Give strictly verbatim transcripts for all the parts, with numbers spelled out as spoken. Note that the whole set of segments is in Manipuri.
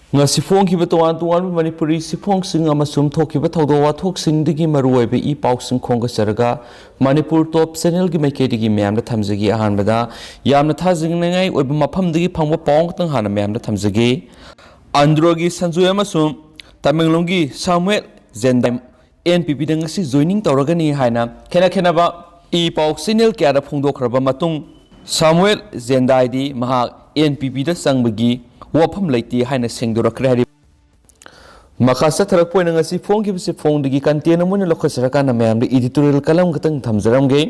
ꯉꯁꯤ ꯐꯣꯡꯈꯤꯕ ꯇꯣꯉꯥꯟ ꯇꯣꯉꯥꯟꯕ ꯃꯅꯤꯄꯨꯔꯤ ꯁꯤꯐꯣꯡꯁꯤꯡ ꯑꯃꯁꯨꯡ ꯊꯣꯛꯈꯤꯕ ꯊꯧꯗꯣꯛ ꯋꯥꯊꯣꯛꯁꯤꯡꯗꯒꯤ ꯃꯔꯨꯑꯣꯏꯕ ꯏ ꯄꯥꯎꯁꯤꯡ ꯈꯣꯝꯒꯠꯆꯔꯒ ꯃꯅꯤꯄꯨꯔ ꯇꯣꯞ ꯆꯦꯅꯦꯜꯒꯤ ꯃꯥꯏꯀꯩꯗꯒꯤ ꯃꯌꯥꯝꯗ ꯊꯝꯖꯒꯦ꯫ ꯑꯍꯥꯟꯕꯗ ꯌꯥꯝꯅ ꯊꯥꯖꯅꯤꯡꯉꯥꯏ ꯑꯣꯏꯕ ꯃꯐꯝꯗꯒꯤ ꯐꯪꯕ ꯄꯥꯎ ꯑꯃꯈꯛꯇꯪ ꯍꯥꯟꯅ ꯃꯌꯥꯝꯗ ꯊꯝꯖꯒꯦ꯫ ꯑꯟꯗ꯭ꯔꯣꯒꯤ ꯁꯟꯖꯣꯏ ꯑꯃꯁꯨꯡ ꯇꯃꯦꯡꯂꯣꯡꯒꯤ ꯁꯥꯃꯨꯑꯦꯜ ꯖꯦꯟꯗꯥꯏ ꯑꯦꯟ ꯄꯤ ꯄꯤꯗ ꯉꯁꯤ ꯖꯣꯏꯅꯤꯡ ꯇꯧꯔꯒꯅꯤ ꯍꯥꯏꯅ ꯈꯦꯠꯅ ꯈꯦꯠꯅꯕ ꯏ ꯄꯥꯎ ꯆꯦꯅꯦꯜ ꯀꯌꯥꯗ ꯐꯣꯡꯗꯣꯛꯈ꯭ꯔꯕ ꯃꯇꯨꯡ, ꯁꯥꯃꯨꯑꯦꯜ ꯖꯦꯟꯗꯥꯏꯗꯤ ꯃꯍꯥꯛ ꯑꯦꯟ ꯄꯤ ꯄꯤꯗ ꯆꯪꯕꯒꯤ ꯋꯥꯐꯝ ꯂꯩꯇꯦ ꯍꯥꯏꯅ ꯁꯦꯡꯗꯣꯔꯛꯈ꯭ꯔꯦ ꯍꯥꯏꯔꯤꯕ꯫ ꯃꯈꯥ ꯆꯠꯊꯔꯛꯄ ꯑꯣꯏꯅ ꯉꯁꯤ ꯐꯣꯡꯈꯤꯕꯁꯤ ꯐꯣꯡꯗꯒꯤ ꯀꯟꯇꯦꯟ ꯑꯃ ꯑꯣꯏꯅ ꯂꯧꯈꯠꯆꯔꯀꯥꯟꯗ ꯃꯌꯥꯝꯗ ꯏꯗꯤꯇꯣꯔꯤꯌꯦꯜ ꯀꯂꯝ ꯈꯛꯇꯪ ꯊꯝꯖꯔꯝꯒꯦ꯫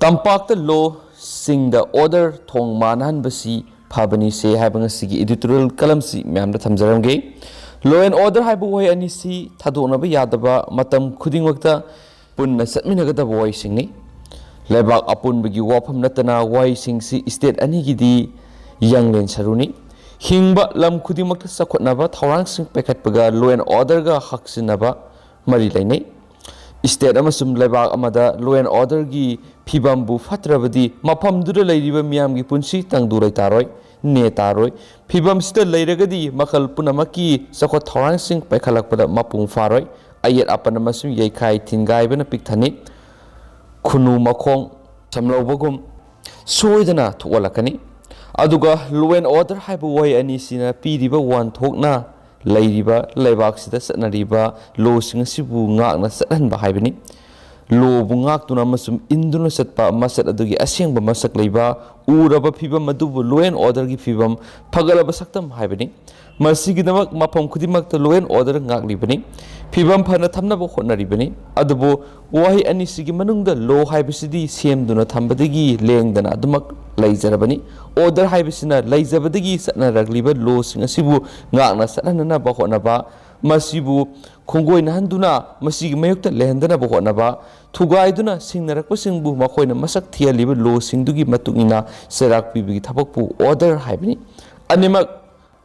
ꯇꯝꯄꯥꯛꯇ ꯂꯣꯁꯤꯡꯗ ꯑꯣꯔꯗꯔ ꯊꯣꯡ ꯃꯥꯟꯅꯍꯟꯕꯁꯤ ꯐꯕꯅꯤꯁꯦ ꯍꯥꯏꯕ ꯉꯁꯤꯒꯤ ꯏꯗꯤꯇꯣꯔꯤꯌꯦꯜ ꯀꯂꯝꯁꯤ ꯃꯌꯥꯝꯗ ꯊꯝꯖꯔꯝꯒꯦ꯫ ꯂꯣ ꯑꯦꯟ ꯑꯣꯔꯗꯔ ꯍꯥꯏꯕ ꯋꯥꯍꯩ ꯑꯅꯤꯁꯤ ꯊꯥꯗꯣꯛꯅꯕ ꯌꯥꯗꯕ ꯃꯇꯝ ꯈꯨꯗꯤꯡꯃꯛꯇ ꯄꯨꯟꯅ ꯆꯠꯃꯤꯟꯅꯒꯗꯕ ꯋꯥꯍꯩꯁꯤꯡꯅꯤ꯫ ꯂꯩꯕꯥꯛ ꯑꯄꯨꯟꯕꯒꯤ ꯋꯥꯐꯝ ꯅꯠꯇꯅ ꯋꯥꯍꯩꯁꯤꯡꯁꯤ ꯁ꯭ꯇꯦꯠ ꯑꯅꯤꯒꯤꯗꯤ ꯌꯥꯡꯂꯦꯟ ꯁꯔꯨꯅꯤ꯫ ꯍꯤꯡꯕ ꯂꯝ ꯈꯨꯗꯤꯡꯃꯛꯇ ꯆꯥꯎꯈꯠꯅꯕ ꯊꯧꯔꯥꯡꯁꯤꯡ ꯄꯥꯏꯈꯠꯄꯒ ꯂꯣ ꯑꯦꯟ ꯑꯣꯔꯗꯔꯒ ꯍꯛꯆꯤꯟꯅꯕ ꯃꯔꯤ ꯂꯩꯅꯩ꯫ ꯁ꯭ꯇꯦꯠ ꯑꯃꯁꯨꯡ ꯂꯩꯕꯥꯛ ꯑꯃꯗ ꯂꯣ ꯑꯦꯟ ꯑꯣꯔꯗꯔꯒꯤ ꯐꯤꯕꯝꯕꯨ ꯐꯠꯇ꯭ꯔꯕꯗꯤ ꯃꯐꯝꯗꯨꯗ ꯂꯩꯔꯤꯕ ꯃꯤꯌꯥꯝꯒꯤ ꯄꯨꯟꯁꯤ ꯇꯪꯗꯨ ꯂꯩꯇꯥꯔꯣꯏ, ꯅꯦ ꯇꯥꯔꯣꯏ꯫ ꯐꯤꯕꯝꯁꯤꯗ ꯂꯩꯔꯒꯗꯤ ꯃꯈꯜ ꯄꯨꯝꯅꯃꯛꯀꯤ ꯆꯥꯎꯈꯠ ꯊꯧꯔꯥꯡꯁꯤꯡ ꯄꯥꯏꯈꯠꯂꯛꯄꯗ ꯃꯄꯨꯡ ꯐꯥꯔꯣꯏ꯫ ꯑꯌꯦꯠ ꯑꯄꯟ ꯑꯃꯁꯨꯡ ꯌꯩꯈꯥꯏ ꯊꯤꯟꯒꯥꯏꯕꯅ ꯄꯤꯛ ꯊꯟꯅꯤ꯫ ꯈꯨꯅꯨ ꯃꯈꯣꯡ ꯁꯝꯂꯧꯕꯒꯨꯝ ꯁꯣꯏꯗꯅ ꯊꯣꯛꯍꯜꯂꯛꯀꯅꯤ꯫ ꯑꯗꯨꯒ ꯂꯣ ꯑꯦꯟ ꯑꯣꯔꯗꯔ ꯍꯥꯏꯕ ꯋꯥꯍꯩ ꯑꯅꯤꯁꯤꯅ ꯄꯤꯔꯤꯕ ꯋꯥꯍꯟꯊꯣꯛꯅ ꯂꯩꯔꯤꯕ ꯂꯩꯕꯥꯛꯁꯤꯗ ꯆꯠꯅꯔꯤꯕ ꯂꯣꯁꯤꯡ ꯑꯁꯤꯕꯨ ꯉꯥꯛꯅ ꯆꯠꯍꯟꯕ ꯍꯥꯏꯕꯅꯤ꯫ ꯂꯣꯕꯨ ꯉꯥꯛꯇꯨꯅ ꯑꯃꯁꯨꯡ ꯏꯟꯗꯨꯅ ꯆꯠꯄ ꯃꯆꯠ ꯑꯗꯨꯒꯤ ꯑꯁꯦꯡꯕ ꯃꯁꯛ ꯂꯩꯕ ꯎꯔꯕ ꯐꯤꯕꯝ ꯑꯗꯨꯕꯨ ꯂꯣ ꯑꯦꯟ ꯑꯣꯔꯗꯔꯒꯤ ꯐꯤꯕꯝ ꯐꯒꯠꯂꯕ ꯁꯛꯇꯝ ꯍꯥꯏꯕꯅꯤ꯫ ꯃꯁꯤꯒꯤꯗꯃꯛ ꯃꯐꯝ ꯈꯨꯗꯤꯡꯃꯛꯇ ꯂꯣ ꯑꯦꯟ ꯑꯣꯔꯗꯔ ꯉꯥꯛꯂꯤꯕꯅꯤ꯫ ꯐꯤꯕꯝ ꯐꯅ ꯊꯝꯅꯕ ꯍꯣꯠꯅꯔꯤꯕꯅꯤ꯫ ꯑꯗꯨꯕꯨ ꯋꯥꯍꯩ ꯑꯅꯤꯁꯤꯒꯤ ꯃꯅꯨꯡꯗ ꯂꯣ ꯍꯥꯏꯕꯁꯤꯗꯤ ꯁꯦꯝꯗꯨꯅ ꯊꯝꯕꯗꯒꯤ ꯂꯦꯡꯗꯅ ꯑꯗꯨꯃꯛ ꯂꯩꯖꯔꯕꯅꯤ꯫ ꯑꯣꯔꯗꯔ ꯍꯥꯏꯕꯁꯤꯅ ꯂꯩꯖꯕꯗꯒꯤ ꯆꯠꯅꯔꯛꯂꯤꯕ ꯂꯣꯁꯤꯡ ꯑꯁꯤꯕꯨ ꯉꯥꯛꯅ ꯆꯠꯍꯟꯅꯅꯕ ꯍꯣꯠꯅꯕ, ꯃꯁꯤꯕꯨ ꯈꯣꯡꯒꯣꯏꯅꯍꯟꯗꯨꯅ ꯃꯁꯤꯒꯤ ꯃꯥꯌꯣꯛꯇ ꯂꯩꯍꯟꯗꯅꯕ ꯍꯣꯠꯅꯕ, ꯊꯨꯒꯥꯏꯗꯨꯅ ꯁꯤꯡꯅꯔꯛꯄꯁꯤꯡꯕꯨ ꯃꯈꯣꯏꯅ ꯃꯁꯛ ꯊꯤꯍꯜꯂꯤꯕ ꯂꯣꯁꯤꯡꯗꯨꯒꯤ ꯃꯇꯨꯡ ꯏꯟꯅ ꯆꯩꯔꯥꯛ ꯄꯤꯕꯒꯤ ꯊꯕꯛꯄꯨ ꯑꯣꯔꯗꯔ ꯍꯥꯏꯕꯅꯤ꯫ ꯑꯅꯤꯃꯛ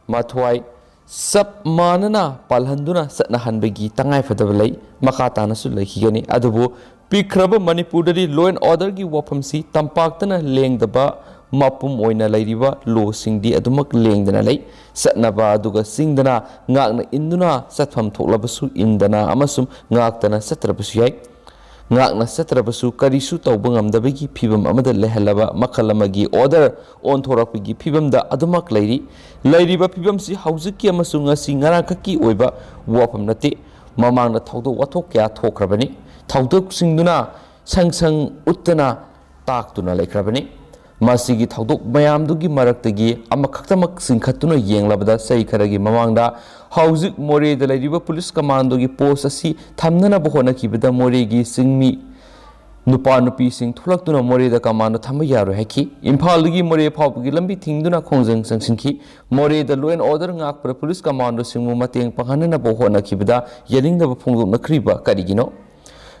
ꯃꯊ꯭ꯋꯥꯏ ꯆꯞ ꯃꯥꯟꯅꯅ ꯄꯥꯜꯍꯟꯗꯨꯅ ꯆꯠꯅꯍꯟꯕꯒꯤ ꯇꯉꯥꯏꯐꯗꯕ ꯂꯩ꯫ ꯃꯈꯥ ꯇꯥꯅꯁꯨ ꯂꯩꯈꯤꯒꯅꯤ꯫ ꯑꯗꯨꯕꯨ ꯄꯤꯛꯈ꯭ꯔꯕ ꯃꯅꯤꯄꯨꯔꯗꯗꯤ ꯂꯣ ꯑꯦꯟ ꯑꯣꯔꯗꯔꯒꯤ ꯋꯥꯐꯝꯁꯤ ꯇꯝꯄꯥꯛꯇꯅ ꯂꯦꯡꯗꯕ ꯃꯄꯨꯝ ꯑꯣꯏꯅ ꯂꯩꯔꯤꯕ ꯂꯣꯁꯤꯡꯗꯤ ꯑꯗꯨꯃꯛ ꯂꯦꯡꯗꯅ ꯂꯩ꯫ ꯆꯠꯅꯕ ꯑꯗꯨꯒ ꯆꯤꯡꯗꯅ ꯉꯥꯛꯅ ꯏꯟꯗꯨꯅ ꯆꯠꯐꯝ ꯊꯣꯛꯂꯕꯁꯨ ꯏꯟꯗꯅ ꯑꯃꯁꯨꯡ ꯉꯥꯛꯇꯅ ꯆꯠꯇ꯭ꯔꯕꯁꯨ ꯌꯥꯏ꯫ ꯉꯥꯛꯅ ꯆꯠꯇ꯭ꯔꯕꯁꯨ ꯀꯔꯤꯁꯨ ꯇꯧꯕ ꯉꯝꯗꯕꯒꯤ ꯐꯤꯚꯝ ꯑꯃꯗ ꯂꯩꯍꯜꯂꯕ ꯃꯈꯜ ꯑꯃꯒꯤ order ꯑꯣꯟꯊꯣꯔꯛꯄꯒꯤ ꯐꯤꯚꯝꯗ ꯑꯗꯨꯃꯛ ꯂꯩꯔꯤ꯫ ꯂꯩꯔꯤꯕ ꯐꯤꯚꯝꯁꯤ ꯍꯧꯖꯤꯛꯀꯤ ꯑꯃꯁꯨꯡ ꯉꯁꯤ ꯉꯔꯥꯡꯈꯛꯀꯤ ꯑꯣꯏꯕ ꯋꯥꯐꯝ ꯅꯠꯇꯦ꯫ ꯃꯃꯥꯡꯗ ꯊꯧꯗꯣꯛ ꯋꯥꯊꯣꯛ ꯀꯌꯥ ꯊꯣꯛꯈ꯭ꯔꯕꯅꯤ꯫ ꯊꯧꯗꯣꯛꯁꯤꯡꯗꯨꯅ ꯁꯪ ꯁꯪ ꯎꯠꯇꯅ ꯇꯥꯛꯇꯨꯅ ꯂꯩꯈ꯭ꯔꯕꯅꯤ꯫ ꯃꯁꯤꯒꯤ ꯊꯧꯗꯣꯛ ꯃꯌꯥꯝꯗꯨꯒꯤ ꯃꯔꯛꯇꯒꯤ ꯑꯃꯈꯛꯇꯃꯛ ꯆꯤꯡꯈꯠꯇꯨꯅ ꯌꯦꯡꯂꯕꯗ, ꯆꯍꯤ ꯈꯔꯒꯤ ꯃꯃꯥꯡꯗ ꯍꯧꯖꯤꯛ ꯃꯣꯔꯦꯗ ꯂꯩꯔꯤꯕ ꯄꯨꯂꯤꯁ ꯀꯃꯥꯟꯗꯣꯒꯤ ꯄꯣꯁ ꯑꯁꯤ ꯊꯝꯅꯅꯕ ꯍꯣꯠꯅꯈꯤꯕꯗ ꯃꯣꯔꯦꯒꯤ ꯆꯤꯡꯃꯤ ꯅꯨꯄꯥ ꯅꯨꯄꯤꯁꯤꯡ ꯊꯣꯛꯂꯛꯇꯨꯅ ꯃꯣꯔꯦꯗ ꯀꯃꯥꯟꯗꯣ ꯊꯝꯕ ꯌꯥꯔꯣꯏ ꯍꯥꯏꯈꯤ꯫ ꯏꯝꯐꯥꯜꯗꯒꯤ ꯃꯣꯔꯦ ꯐꯥꯎꯕꯒꯤ ꯂꯝꯕꯤ ꯊꯤꯡꯗꯨꯅ ꯈꯣꯡꯖꯪ ꯆꯪꯁꯤꯟꯈꯤ꯫ ꯃꯣꯔꯦꯗ law and order ꯉꯥꯛꯄꯗ ꯄꯨꯂꯤꯁ ꯀꯃꯥꯟꯗꯣꯁꯤꯡꯕꯨ ꯃꯇꯦꯡ ꯄꯥꯡꯍꯟꯅꯅꯕ ꯍꯣꯠꯅꯈꯤꯕꯗ ꯌꯥꯅꯤꯡꯗꯕ ꯐꯣꯡꯗꯣꯛꯅꯈ꯭ꯔꯤꯕ ꯀꯔꯤꯒꯤꯅꯣ?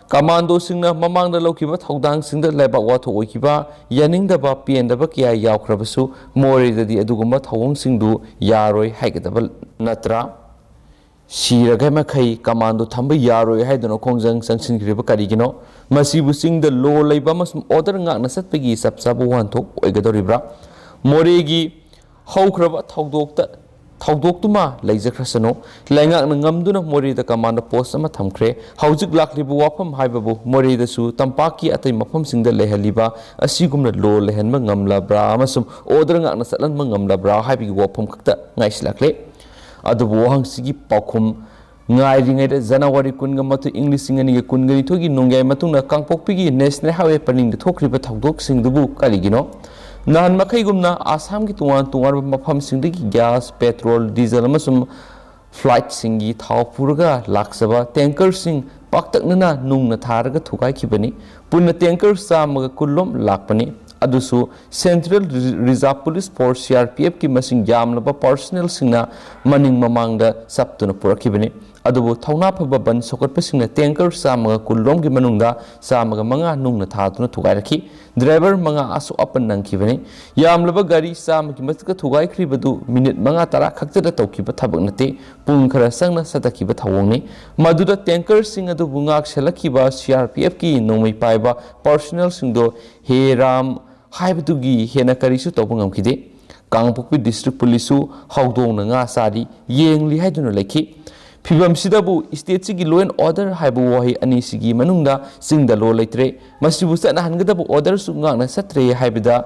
ꯀꯃꯥꯟꯗꯣꯁꯤꯡꯅ ꯃꯃꯥꯡꯗ ꯂꯧꯈꯤꯕ ꯊꯧꯗꯥꯡꯁꯤꯡꯗ ꯂꯩꯕꯥꯛ ꯋꯥꯊꯣꯛ ꯑꯣꯏꯈꯤꯕ, ꯌꯥꯅꯤꯡꯗꯕ, ꯄꯦꯟꯗꯕ ꯀꯌꯥ ꯌꯥꯎꯈ꯭ꯔꯕꯁꯨ ꯃꯣꯔꯦꯗꯗꯤ ꯑꯗꯨꯒꯨꯝꯕ ꯊꯧꯑꯣꯡꯁꯤꯡꯗꯨ ꯌꯥꯔꯣꯏ ꯍꯥꯏꯒꯗꯕ ꯅꯠꯇ꯭ꯔꯥ? ꯁꯤꯔꯒ ꯃꯈꯩ ꯀꯃꯥꯟꯗꯣ ꯊꯝꯕ ꯌꯥꯔꯣꯏ ꯍꯥꯏꯗꯨꯅ ꯈꯣꯡꯖꯪ ꯆꯪꯁꯤꯟꯈ꯭ꯔꯤꯕ ꯀꯔꯤꯒꯤꯅꯣ? ꯃꯁꯤꯕꯨ ꯆꯤꯡꯗ law ꯂꯩꯕ ꯑꯃꯁꯨꯡ order ꯉꯥꯛꯅ ꯆꯠꯄꯒꯤ ꯆꯞ ꯆꯥꯕ ꯋꯥꯍꯟꯊꯣꯛ ꯑꯣꯏꯒꯗꯧꯔꯤꯕ꯭ꯔꯥ? ꯃꯣꯔꯦꯒꯤ ꯍꯧꯈ꯭ꯔꯕ ꯊꯧꯗꯣꯛꯇ, ꯊꯧꯗꯣꯛꯇꯨꯃ ꯂꯩꯖꯈ꯭ꯔꯁꯅꯨ꯫ ꯂꯩꯉꯥꯛꯅ ꯉꯝꯗꯨꯅ ꯃꯣꯔꯦꯗ ꯀꯃꯥꯟꯗꯣ ꯄꯣꯁ ꯑꯃ ꯊꯝꯈ꯭ꯔꯦ꯫ ꯍꯧꯖꯤꯛ ꯂꯥꯛꯂꯤꯕ ꯋꯥꯐꯝ ꯍꯥꯏꯕꯕꯨ ꯃꯣꯔꯦꯗꯁꯨ ꯇꯝꯄꯥꯛꯀꯤ ꯑꯇꯩ ꯃꯐꯝꯁꯤꯡꯗ ꯂꯩꯍꯜꯂꯤꯕ ꯑꯁꯤꯒꯨꯝꯅ law ꯂꯩꯍꯟꯕ ꯉꯝꯂꯕ꯭ꯔꯥ ꯑꯃꯁꯨꯡ order ꯉꯥꯛꯅ ꯆꯠꯍꯟꯕ ꯉꯝꯂꯕ꯭ꯔꯥ ꯍꯥꯏꯕꯒꯤ ꯋꯥꯐꯝ ꯈꯛꯇ ꯉꯥꯏꯁꯤꯜꯂꯛꯂꯦ꯫ ꯑꯗꯨꯕꯨ ꯋꯥꯍꯪꯁꯤꯒꯤ ꯄꯥꯎꯈꯨꯝ ꯉꯥꯏꯔꯤꯉꯩꯗ January ꯀꯨꯟꯒ ꯃꯥꯊꯣꯏ, ꯏꯪ ꯂꯤꯁꯤꯡ ꯑꯅꯤꯒ ꯀꯨꯟꯒꯅꯤꯊꯣꯏꯒꯤ ꯅꯣꯡꯌꯥꯏ ꯃꯇꯨꯡꯗ ꯀꯥꯡꯄꯣꯛꯄꯤꯒꯤ National Highway ꯄꯔꯤꯡꯗ ꯊꯣꯛꯈ꯭ꯔꯤꯕ ꯊꯧꯗꯣꯛꯁꯤꯡꯗꯨꯕꯨ ꯀꯔꯤꯒꯤꯅꯣ? ꯅꯍꯥꯟ ꯃꯈꯩꯒꯨꯝꯅ ꯑꯁꯥꯝꯒꯤ ꯇꯣꯉꯥꯟ ꯇꯣꯉꯥꯟꯕ ꯃꯐꯝꯁꯤꯡꯗꯒꯤ gas, petrol, diesel ꯑꯃꯁꯨꯡ flightꯁꯤꯡꯒꯤ ꯊꯥꯎ ꯄꯨꯔꯒ ꯂꯥꯛꯆꯕ tankerꯁꯤꯡ ꯄꯥꯛꯇꯛꯅꯅ ꯅꯨꯡꯅ ꯊꯥꯔꯒ ꯊꯨꯒꯥꯏꯈꯤꯕꯅꯤ꯫ ꯄꯨꯟꯅ tanker ꯆꯥꯝꯃꯒ ꯀꯨꯟꯂꯣꯝ ꯂꯥꯛꯄꯅꯤ꯫ ꯑꯗꯨꯁꯨ Central Reserve Police Force, CRPFꯀꯤ ꯃꯁꯤꯡ ꯌꯥꯝꯂꯕ personnelꯁꯤꯡꯅ ꯃꯅꯤꯡ ꯃꯃꯥꯡꯗ ꯆꯞꯇꯨꯅ ꯄꯨꯔꯛꯈꯤꯕꯅꯤ꯫ ꯑꯗꯨꯕꯨ ꯊꯧꯅꯥ ꯐꯕ ꯕꯟ ꯁꯧꯒꯠꯄꯁꯤꯡꯅ tanker ꯆꯥꯝꯃꯒ ꯀꯨꯟꯂꯣꯝꯒꯤ ꯃꯅꯨꯡꯗ ꯆꯥꯝꯃꯒ ꯃꯉꯥ ꯅꯨꯡꯅ ꯊꯥꯗꯨꯅ ꯊꯨꯒꯥꯏꯔꯛꯈꯤ꯫ Driver ꯃꯉꯥ ꯑꯁꯣꯛ ꯑꯄꯟ ꯅꯪꯈꯤꯕꯅꯤ꯫ ꯌꯥꯝꯂꯕ ꯒꯥꯔꯤ ꯆꯥꯝꯃꯒꯤ ꯃꯊꯛꯇ ꯊꯨꯒꯥꯏꯈ꯭ꯔꯤꯕꯗꯨ minute ꯃꯉꯥ ꯇꯔꯥ ꯈꯛꯇꯗ ꯇꯧꯈꯤꯕ ꯊꯕꯛ ꯅꯠꯇꯦ, ꯄꯨꯡ ꯈꯔ ꯆꯪꯅ ꯆꯠꯊꯈꯤꯕ ꯊꯧꯑꯣꯡꯅꯤ꯫ ꯃꯗꯨꯗ tankerꯁꯤꯡ ꯑꯗꯨꯕꯨ ꯉꯥꯛ ꯁꯦꯜꯂꯛꯈꯤꯕ CRPFꯀꯤ ꯅꯣꯡꯃꯩ ꯄꯥꯏꯕ personnelꯁꯤꯡꯗꯣ ꯍꯦ ꯔꯥꯝ ꯍꯥꯏꯕꯗꯨꯒꯤ ꯍꯦꯟꯅ ꯀꯔꯤꯁꯨ ꯇꯧꯕ ꯉꯝꯈꯤꯗꯦ꯫ ꯀꯥꯡꯄꯣꯛꯄꯤ ꯗꯤꯁꯇ꯭ꯔꯤꯛ ꯄꯨꯂꯤꯁꯁꯨ ꯍꯧꯗꯣꯡꯅ ꯉꯥ ꯆꯥꯔꯤ, ꯌꯦꯡꯂꯤ ꯍꯥꯏꯗꯨꯅ ꯂꯩꯈꯤ꯫ ꯐꯤꯕꯝꯁꯤꯗꯕꯨ ꯁ꯭ꯇꯦꯠꯁꯤꯒꯤ law and order ꯍꯥꯏꯕ ꯋꯥꯍꯩ ꯑꯅꯤꯁꯤꯒꯤ ꯃꯅꯨꯡꯗ ꯆꯤꯡꯗ law ꯂꯩꯇ꯭ꯔꯦ꯫ ꯃꯁꯤꯕꯨ ꯆꯠꯅꯍꯟꯒꯗꯕ orderꯁꯨ ꯉꯥꯛꯅ ꯆꯠꯇ꯭ꯔꯦ ꯍꯥꯏꯕꯗ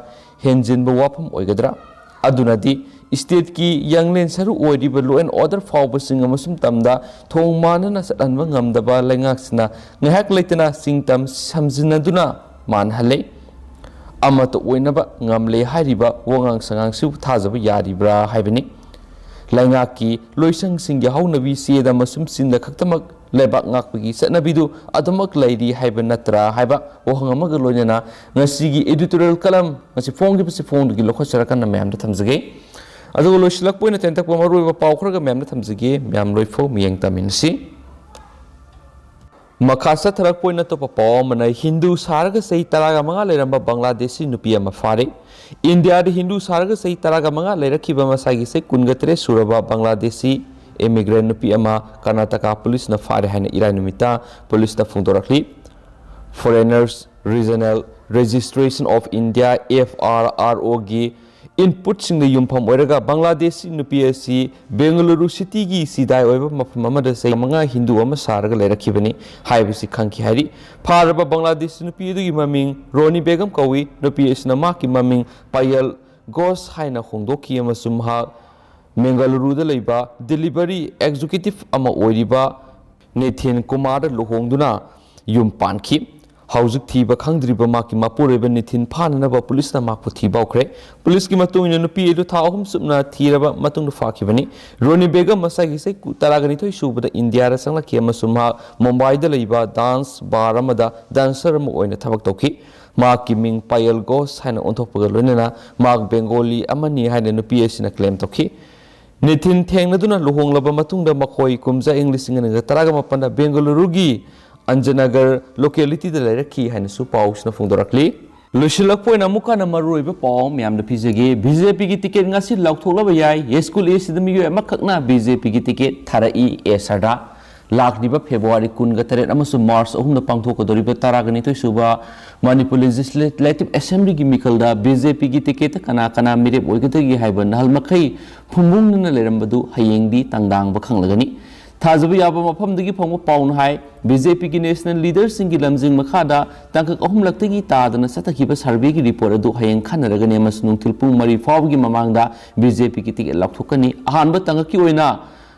ꯍꯦꯟꯖꯤꯟꯕ ꯋꯥꯐꯝ ꯑꯣꯏꯒꯗ꯭ꯔꯥ? ꯑꯗꯨꯅꯗꯤ ꯁ꯭ꯇꯦꯠꯀꯤ ꯌꯪꯂꯦꯟ ꯁꯔꯨ ꯑꯣꯏꯔꯤꯕ law and order ꯐꯥꯎꯕꯁꯤꯡ ꯑꯃꯁꯨꯡ ꯇꯝꯗ ꯊꯣꯡ ꯃꯥꯟꯅꯅ ꯆꯠꯍꯟꯕ ꯉꯝꯗꯕ ꯂꯩꯉꯥꯛꯁꯤꯅ ꯉꯥꯏꯍꯥꯛ ꯂꯩꯇꯅ ꯆꯤꯡꯇꯝ ꯁꯝꯖꯤꯟꯅꯗꯨꯅ ꯃꯥꯟꯍꯜꯂꯦ꯫ ꯑꯃꯠꯇ ꯑꯣꯏꯅꯕ ꯉꯝꯂꯦ ꯍꯥꯏꯔꯤꯕ ꯋꯥꯉꯥꯡ ꯁꯉꯥꯡꯁꯤꯕꯨ ꯊꯥꯖꯕ ꯌꯥꯔꯤꯕ꯭ꯔꯥ ꯍꯥꯏꯕꯅꯤ꯫ ꯂꯩꯉꯥꯛꯀꯤ ꯂꯣꯏꯁꯪꯁꯤꯡꯒꯤ ꯍꯧꯅꯕꯤ ꯆꯦꯗ ꯑꯃꯁꯨꯡ ꯆꯤꯟꯗ ꯈꯛꯇꯃꯛ ꯂꯩꯕꯥꯛ ꯉꯥꯛꯄꯒꯤ ꯆꯠꯅꯕꯤꯗꯨ ꯑꯗꯨꯃꯛ ꯂꯩꯔꯤ ꯍꯥꯏꯕ ꯅꯠꯇ꯭ꯔꯥ ꯍꯥꯏꯕ ꯋꯥꯍꯪ ꯑꯃꯒ ꯂꯣꯏꯅꯅ ꯉꯁꯤꯒꯤ editorial column, ꯉꯁꯤ ꯐꯣꯡꯈꯤꯕꯁꯤ ꯐꯣꯡꯗꯨꯒꯤ ꯂꯧꯈꯠꯆꯔꯀꯥꯟꯗ ꯃꯌꯥꯝꯗ ꯊꯝꯖꯒꯦ꯫ ꯑꯗꯨꯒ ꯂꯣꯏꯁꯤꯜꯂꯛꯄ ꯑꯣꯏꯅ ꯇꯦꯟꯇꯛꯄ ꯃꯔꯨꯑꯣꯏꯕ ꯄꯥꯎ ꯈꯔꯒ ꯃꯌꯥꯝꯗ ꯊꯝꯖꯒꯦ꯫ ꯃꯌꯥꯝ ꯂꯣꯏꯐꯥꯎ ꯃꯤꯠꯌꯦꯡ ꯇꯝꯃꯤꯟꯅꯁꯤ꯫ ꯃꯈꯥ ꯆꯠꯊꯔꯛꯄ ꯑꯣꯏꯅ ꯑꯇꯣꯞꯄ ꯄꯥꯎ ꯑꯃꯅ, ꯍꯤꯟꯗꯨ ꯁꯥꯔꯒ ꯆꯍꯤ ꯇꯔꯥꯒ ꯃꯉꯥ ꯂꯩꯔꯝꯕ ꯕꯪꯒ꯭ꯂꯥꯗꯦꯁꯤ ꯅꯨꯄꯤ ꯑꯃ ꯐꯥꯔꯦ꯫ ꯏꯟꯗꯤꯌꯥꯗ ꯍꯤꯟꯗꯨ ꯁꯥꯔꯒ ꯆꯍꯤ ꯇꯔꯥꯒ ꯃꯉꯥ ꯂꯩꯔꯛꯈꯤꯕ ꯃꯁꯥꯒꯤ ꯆꯍꯤ ꯀꯨꯟꯒ ꯇꯔꯦꯠ ꯁꯨꯔꯕ ꯕꯪꯒ꯭ꯂꯥꯗꯦꯁꯤ immigrant ꯅꯨꯄꯤ ꯑꯃ ꯀꯔꯅꯥꯇꯀꯥ ꯄꯨꯂꯤꯁꯅ ꯐꯥꯔꯦ ꯍꯥꯏꯅ ꯏꯔꯥꯏ ꯅꯨꯃꯤꯠꯇ ꯄꯨꯂꯤꯁꯅ ꯐꯣꯡꯗꯣꯔꯛꯂꯤ꯫ Foreigners Regional Registration of India, F R R O ꯒꯤ inputꯁꯤꯡꯗ ꯌꯨꯝꯐꯝ ꯑꯣꯏꯔꯒ ꯕꯪꯒ꯭ꯂꯥꯗꯦꯁꯤ ꯅꯨꯄꯤ ꯑꯁꯤ ꯕꯦꯡꯒꯂꯨꯔꯨ ꯁꯤꯇꯤꯒꯤ ꯁꯤꯗꯥꯏ ꯑꯣꯏꯕ ꯃꯐꯝ ꯑꯃꯗ ꯆꯍꯤ ꯃꯉꯥ ꯍꯤꯟꯗꯨ ꯑꯃ ꯁꯥꯔꯒ ꯂꯩꯔꯛꯈꯤꯕꯅꯤ ꯍꯥꯏꯕꯁꯤ ꯈꯪꯈꯤ ꯍꯥꯏꯔꯤ꯫ ꯐꯥꯔꯕ ꯕꯪꯒ꯭ꯂꯥꯗꯦꯁꯤ ꯅꯨꯄꯤ ꯑꯗꯨꯒꯤ ꯃꯃꯤꯡ ꯔꯣꯅꯤ ꯕꯦꯒꯝ ꯀꯧꯏ꯫ ꯅꯨꯄꯤ ꯑꯁꯤꯅ ꯃꯍꯥꯛꯀꯤ ꯃꯃꯤꯡ ꯄꯥꯌꯜ ꯘꯣꯁ ꯍꯥꯏꯅ ꯍꯣꯡꯗꯣꯛꯈꯤ ꯑꯃꯁꯨꯡ ꯃꯍꯥꯛ ꯕꯦꯡꯒꯂꯨꯔꯨꯗ ꯂꯩꯕ delivery executive ꯑꯃ ꯑꯣꯏꯔꯤꯕ ꯅꯤꯊꯤꯟ ꯀꯨꯃꯥꯔꯗ ꯂꯨꯍꯣꯡꯗꯨꯅ ꯌꯨꯝ ꯄꯥꯟꯈꯤ꯫ ꯍꯧꯖꯤꯛ ꯊꯤꯕ ꯈꯪꯗ꯭ꯔꯤꯕ ꯃꯍꯥꯛꯀꯤ ꯃꯄꯨꯔꯣꯏꯕ ꯅꯤꯊꯤꯟ ꯐꯥꯅꯅꯕ ꯄꯨꯂꯤꯁꯅ ꯃꯍꯥꯛꯄꯨ ꯊꯤꯕ ꯍꯧꯈ꯭ꯔꯦ꯫ ꯄꯨꯂꯤꯁꯀꯤ ꯃꯇꯨꯡ ꯏꯟꯅ ꯅꯨꯄꯤ ꯑꯗꯨ ꯊꯥ ꯑꯍꯨꯝ ꯆꯨꯞꯅ ꯊꯤꯔꯕ ꯃꯇꯨꯡꯗ ꯐꯥꯈꯤꯕꯅꯤ꯫ ꯔꯣꯅꯤ ꯕꯦꯒꯝ ꯃꯁꯥꯒꯤ ꯆꯍꯤ ꯇꯔꯥꯒ ꯅꯤꯊꯣꯏ ꯁꯨꯕꯗ ꯏꯟꯗꯤꯌꯥꯗ ꯆꯪꯂꯛꯈꯤ ꯑꯃꯁꯨꯡ ꯃꯍꯥꯛ ꯃꯨꯝꯕꯥꯏꯗ ꯂꯩꯕ dance bar ꯑꯃꯗ dancer ꯑꯃ ꯑꯣꯏꯅ ꯊꯕꯛ ꯇꯧꯈꯤ꯫ ꯃꯍꯥꯛꯀꯤ ꯃꯤꯡ ꯄꯥꯌꯜ ꯘꯣꯁ ꯍꯥꯏꯅ ꯑꯣꯟꯊꯣꯛꯄꯒ ꯂꯣꯏꯅꯅ ꯃꯍꯥꯛ ꯕꯦꯡꯒꯣꯂꯤ ꯑꯃꯅꯤ ꯍꯥꯏꯅ ꯅꯨꯄꯤ ꯑꯁꯤꯅ claim ꯇꯧꯈꯤ꯫ ꯅꯤꯊꯤꯟ ꯊꯦꯡꯅꯗꯨꯅ ꯂꯨꯍꯣꯡꯂꯕ ꯃꯇꯨꯡꯗ ꯃꯈꯣꯏ ꯀꯨꯝꯖꯥ ꯏꯪ ꯂꯤꯁꯤꯡ ꯑꯅꯤꯒ ꯇꯔꯥꯒ ꯃꯥꯄꯟꯗ ꯕꯦꯡꯒꯂꯨꯔꯨꯒꯤ ꯑꯟꯖꯅꯒꯔ localityꯗ ꯂꯩꯔꯛꯈꯤ ꯍꯥꯏꯅꯁꯨ ꯄꯥꯎꯁꯤꯅ ꯐꯣꯡꯗꯣꯔꯛꯂꯤ꯫ ꯂꯣꯏꯁꯤꯜꯂꯛꯄ ꯑꯣꯏꯅ ꯑꯃꯨꯛ ꯍꯟꯅ ꯃꯔꯨꯑꯣꯏꯕ ꯄꯥꯎ ꯃꯌꯥꯝꯗ ꯄꯤꯖꯒꯦ꯫ BJPꯒꯤ ticket ꯉꯁꯤ ꯂꯥꯎꯊꯣꯛꯂꯕ ꯌꯥꯏ꯫ ꯁ꯭ꯀꯨꯜ ꯑꯦꯁꯤꯗ ꯃꯤꯑꯣꯏ ꯑꯃꯈꯛꯅ BJPꯒꯤ ticket ꯊꯥꯔꯛꯏ꯫ ꯑꯦ ꯁꯔꯗꯥ꯫ ꯂꯥꯛꯂꯤꯕ ꯐꯦꯕ꯭ꯔꯨꯋꯥꯔꯤ ꯀꯨꯟꯒ ꯇꯔꯦꯠ ꯑꯃꯁꯨꯡ ꯃꯥꯔꯆ ꯑꯍꯨꯝꯗ ꯄꯥꯡꯊꯣꯛꯀꯗꯧꯔꯤꯕ ꯇꯔꯥꯒ ꯅꯤꯊꯣꯏ ꯁꯨꯕ ꯃꯅꯤꯄꯨꯔ ꯂꯦꯖꯤꯁꯂꯦꯇꯤꯚ ꯑꯦꯁꯦꯝꯕ꯭ꯂꯤꯒꯤ ꯃꯤꯈꯜꯗ ꯕꯤ ꯖꯦ ꯄꯤꯒꯤ ꯇꯤꯀꯦꯠꯇ ꯀꯅꯥ ꯀꯅꯥ ꯃꯤꯔꯦꯞ ꯑꯣꯏꯒꯗꯒꯦ ꯍꯥꯏꯕ ꯅꯍꯥꯟ ꯃꯈꯩ ꯐꯨꯝꯕꯨꯡꯅꯅ ꯂꯩꯔꯝꯕꯗꯨ ꯍꯌꯦꯡꯗꯤ ꯇꯥꯡꯗꯥꯡꯕ ꯈꯪꯂꯒꯅꯤ꯫ ꯊꯥꯖꯕ ꯌꯥꯕ ꯃꯐꯝꯗꯒꯤ ꯐꯪꯕ ꯄꯥꯎꯅ ꯍꯥꯏ, ꯕꯤ ꯖꯦ ꯄꯤꯒꯤ ꯅꯦꯁꯅꯦꯜ ꯂꯤꯗꯔꯁꯤꯡꯒꯤ ꯂꯝꯖꯤꯡ ꯃꯈꯥꯗ ꯇꯥꯡꯀꯛ ꯑꯍꯨꯝꯂꯛꯇꯒꯤ ꯇꯥꯗꯅ ꯆꯠꯊꯈꯤꯕ ꯁꯔꯚꯦꯒꯤ ꯔꯤꯄꯣꯔꯠ ꯑꯗꯨ ꯍꯌꯦꯡ ꯈꯟꯅꯔꯒꯅꯤ ꯑꯃꯁꯨꯡ ꯅꯨꯡꯊꯤꯜ ꯄꯨꯡ ꯃꯔꯤ ꯐꯥꯎꯕꯒꯤ ꯃꯃꯥꯡꯗ ꯕꯤ ꯖꯦ ꯄꯤꯒꯤ ꯇꯤꯀꯦꯠ ꯂꯥꯎꯊꯣꯛꯀꯅꯤ꯫ ꯑꯍꯥꯟꯕ ꯇꯥꯡꯀꯛꯀꯤ ꯑꯣꯏꯅ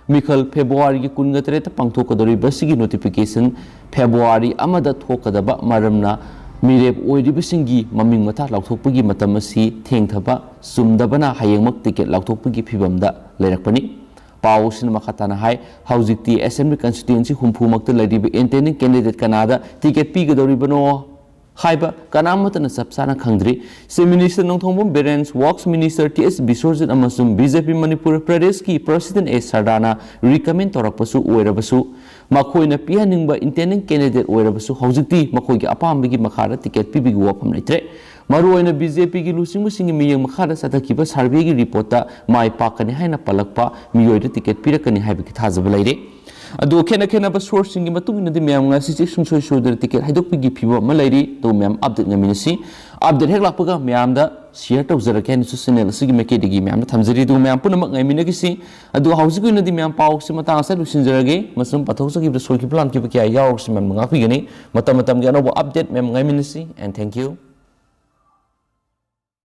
ꯃꯤꯈꯜ ꯐꯦꯕ꯭ꯔꯨꯋꯥꯔꯤꯒꯤ ꯀꯨꯟꯒ ꯇꯔꯦꯠꯇ ꯄꯥꯡꯊꯣꯛꯀꯗꯧꯔꯤꯕ ꯑꯁꯤꯒꯤ ꯅꯣꯇꯤꯐꯤꯀꯦꯁꯟ ꯐꯦꯕ꯭ꯔꯨꯋꯥꯔꯤ ꯑꯃꯗ ꯊꯣꯛꯀꯗꯕ ꯃꯔꯝꯅ ꯃꯤꯔꯦꯞ ꯑꯣꯏꯔꯤꯕꯁꯤꯡꯒꯤ ꯃꯃꯤꯡ ꯃꯊꯥ ꯂꯥꯎꯊꯣꯛꯄꯒꯤ ꯃꯇꯝ ꯑꯁꯤ ꯊꯦꯡꯊꯕ ꯆꯨꯝꯗꯕꯅ ꯍꯌꯦꯡꯃꯛ ꯇꯤꯀꯦꯠ ꯂꯥꯎꯊꯣꯛꯄꯒꯤ ꯐꯤꯕꯝꯗ ꯂꯩꯔꯛꯄꯅꯤ꯫ ꯄꯥꯎ ꯑꯁꯤꯅ ꯃꯈꯥ ꯇꯥꯅ ꯍꯥꯏ, ꯍꯧꯖꯤꯛꯇꯤ ꯑꯦꯁꯦꯝꯕ꯭ꯂꯤ ꯀꯟꯁꯇꯤꯇ꯭ꯋꯦꯟꯁꯤ ꯍꯨꯝꯐꯨꯃꯛꯇ ꯂꯩꯔꯤꯕ ꯏꯟꯇꯦꯟꯗꯤꯡ ꯀꯦꯟꯗꯤꯗꯦꯠ ꯀꯅꯥꯗ ꯇꯤꯀꯦꯠ ꯄꯤꯒꯗꯧꯔꯤꯕꯅꯣ ꯍꯥꯏꯕ ꯀꯅꯥꯃꯠꯇꯅ ꯆꯞ ꯆꯥꯅ ꯈꯪꯗ꯭ꯔꯤ꯫ Chief minister Nongthombam Biren, works minister T S Biswajit ꯑꯃꯁꯨꯡ ꯕꯤ ꯖꯦ ꯄꯤ ꯃꯅꯤꯄꯨꯔ ꯄ꯭ꯔꯗꯦꯁꯀꯤ ꯄ꯭ꯔꯁꯤꯗꯦꯟ ꯑꯦ ꯁꯔꯗꯥꯅ ꯔꯤꯀꯃꯦꯟ ꯇꯧꯔꯛꯄꯁꯨ ꯑꯣꯏꯔꯕꯁꯨ, ꯃꯈꯣꯏꯅ ꯄꯤꯍꯟꯅꯤꯡꯕ ꯏꯟꯇꯦꯟꯗꯤꯡ ꯀꯦꯟꯗꯤꯗꯦꯠ ꯑꯣꯏꯔꯕꯁꯨ ꯍꯧꯖꯤꯛꯇꯤ ꯃꯈꯣꯏꯒꯤ ꯑꯄꯥꯝꯕꯒꯤ ꯃꯈꯥꯗ ꯇꯤꯀꯦꯠ ꯄꯤꯕꯒꯤ ꯋꯥꯐꯝ ꯂꯩꯇ꯭ꯔꯦ꯫ ꯃꯔꯨꯑꯣꯏꯅ ꯕꯤ ꯖꯦ ꯄꯤꯒꯤ ꯂꯨꯆꯤꯡꯕꯁꯤꯡꯒꯤ ꯃꯤꯠꯌꯦꯡ ꯃꯈꯥꯗ ꯆꯠꯊꯈꯤꯕ ꯁꯔꯚꯦꯒꯤ ꯔꯤꯄꯣꯔꯠꯇ ꯃꯥꯏ ꯄꯥꯛꯀꯅꯤ ꯍꯥꯏꯅ ꯄꯜꯂꯛꯄ ꯃꯤꯑꯣꯏꯗ ꯇꯤꯀꯦꯠ ꯄꯤꯔꯛꯀꯅꯤ ꯍꯥꯏꯕꯒꯤ ꯊꯥꯖꯕ ꯂꯩꯔꯦ꯫ ꯑꯗꯨ ꯈꯦꯠꯅ ꯈꯦꯠꯅꯕ ꯁꯣꯔꯁꯁꯤꯡꯒꯤ ꯃꯇꯨꯡ ꯏꯟꯅꯗꯤ ꯃꯌꯥꯝ ꯉꯁꯤꯁꯦ ꯁꯨꯡꯁꯣꯏ ꯁꯣꯏꯗꯅ ꯇꯤꯀꯦꯠ ꯍꯥꯏꯗꯣꯛꯄꯒꯤ ꯐꯤꯕꯝ ꯑꯃ ꯂꯩꯔꯤ꯫ ꯑꯗꯨ ꯃꯌꯥꯝ ꯑꯞꯗꯦꯠ ꯉꯥꯏꯃꯤꯟꯅꯁꯤ꯫ ꯑꯞꯗꯦꯠ ꯍꯦꯛ ꯂꯥꯛꯄꯒ ꯃꯌꯥꯝꯗ ꯁꯤꯌꯔ ꯇꯧꯖꯔꯛꯀꯦ ꯍꯥꯏꯅꯁꯨ ꯆꯦꯅꯦꯜ ꯑꯁꯤꯒꯤ ꯃꯥꯏꯀꯩꯗꯒꯤ ꯃꯌꯥꯝꯗ ꯊꯝꯖꯔꯤ꯫ ꯑꯗꯨꯒ ꯃꯌꯥꯝ ꯄꯨꯝꯅꯃꯛ ꯉꯥꯏꯃꯤꯟꯅꯈꯤꯁꯤ꯫ ꯑꯗꯨꯒ ꯍꯧꯖꯤꯛꯀꯤ ꯑꯣꯏꯅꯗꯤ ꯃꯌꯥꯝ ꯄꯥꯎꯁꯤ ꯃꯇꯥꯡ ꯑꯁꯤꯗ ꯂꯣꯏꯁꯤꯟꯖꯔꯒꯦ꯫ ꯃꯁꯨꯝ ꯄꯥꯊꯣꯛꯆꯈꯤꯕꯗ ꯁꯣꯏꯈꯤꯕ ꯂꯥꯟꯈꯤꯕ ꯀꯌꯥ ꯌꯥꯎꯔꯒꯁꯨ ꯃꯌꯥꯝꯅ ꯉꯥꯛꯄꯤꯒꯅꯤ꯫ ꯃꯇꯝ ꯃꯇꯝꯒꯤ ꯑꯅꯧꯕ ꯑꯞꯗꯦꯠ ꯃꯌꯥꯝ ꯉꯥꯏꯃꯤꯟꯅꯁꯤ꯫ And thank you꯫